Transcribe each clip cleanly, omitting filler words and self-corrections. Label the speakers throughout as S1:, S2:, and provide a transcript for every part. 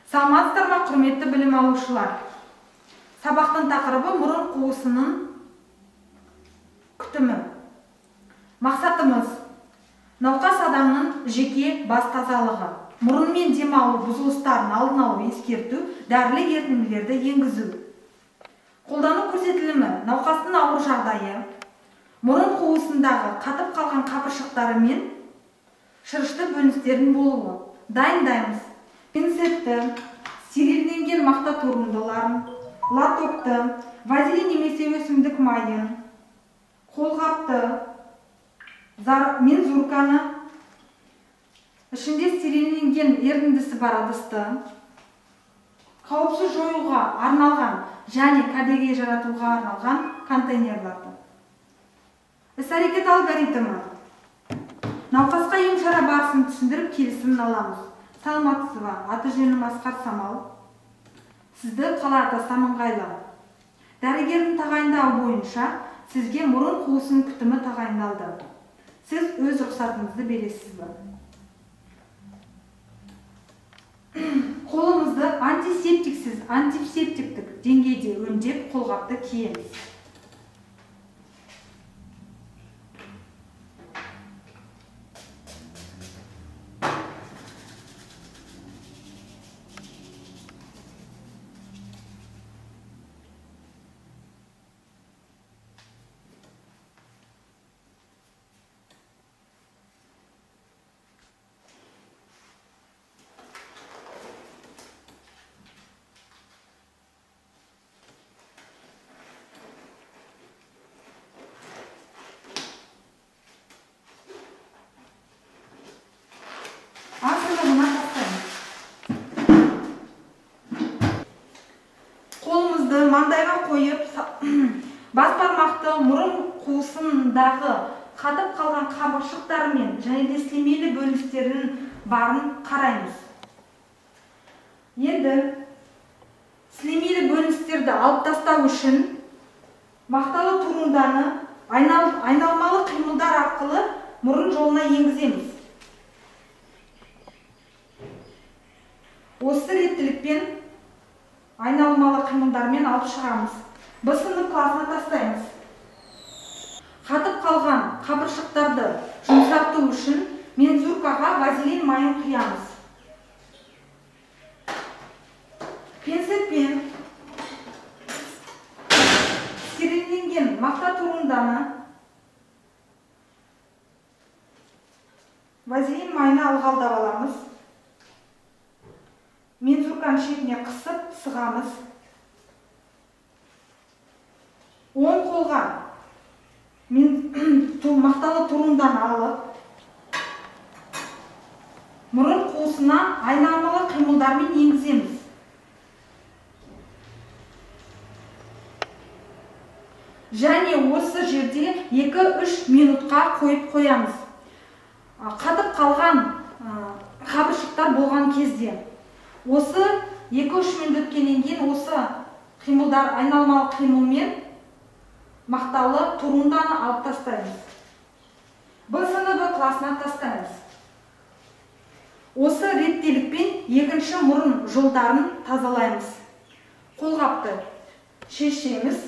S1: Саламатсыздар ма, құрметті білім алушылар? Сабақтың тақырыбы мұрын қуысының күтімі. Мақсатымыз науқас адамның жеке бас тазалығы, мұрынмен демалу бұзылыстарын алдын алу, ескерту, дәрілік ерітінділерді енгізу. Қолдану көрсетілімі: науқастың ауыр жағдайы, мұрын қуысындағы қатып қалған қабыршықтары мен шырышты бөліністердің болуы. Дайындаймыз: пинцетті, стерилденген мақта турундыларын, лотокты, вазелин немесе өсімдік майын, қолғапты, мензурканы, ішінде стерилденген ерітіндісі бар ыдысты, қауіпсіз жоюға арналған және кәдеге жаратуға арналған контейнерларды. Іс-әрекет алгоритмі. Науқасқа ем-шара барысын түсіндіріп, келісімін аламыз. Саламатсыз ба? Аты жөнім Асқар Самал. Сізді қалай атасам ыңғайлы? Дәрігердің тағайындауы бойынша сізге мұрын қуысының күтімі тағайындалды. Сіз өз рұқсатыңызды бересіз бе? Қолымызды антисептиксіз, антисептиктік деңгейде өңдеп, қолғапты киеміз. Қолымызды маңдайға қойып, бас бармақты мұрын қуысындағы қатып қалған қабыршықтар мен және де сілемейлі бөліністерінің барын қараймыз. Енді сілемейлі бөліністерді алып тастау үшін мақталы турунданы айналмалы қимылдар арқылы мұрын жолына енгіземіз. Осы реттілікпен айналмалы қимылдармен алып шығамыз. Б сынып класына тастаймыз. Қатып қалған қабыршықтарды жұмсарту үшін мензуркаға вазелин майын құямыз. Пинцетпен стерилденген мақта турунданы вазелин майына ылғалдап аламыз. Мензурканың шетіне қысып сығамыз. Оң қолға мақталы турунданы алып, мұрын қуысына айналмалы қимылдармен енгіземіз. Және осы жерде 2-3 минутқа қойып қоямыз. Қатып қалған қабыршықтар болған кезде осы 2-3 минут өткеннен кейін осы қимылдар айналмалы қимылмен мақталы турунданы алып тастаймыз. Б сыныбы класына тастаймыз. Осы реттелікпен екінші мұрын жолдарын тазалаймыз. Қолғапты шешеміз.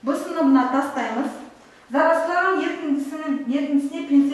S1: Б сыныбына тастаймыз. Зарасылаған ерітіндісіне пинцетпен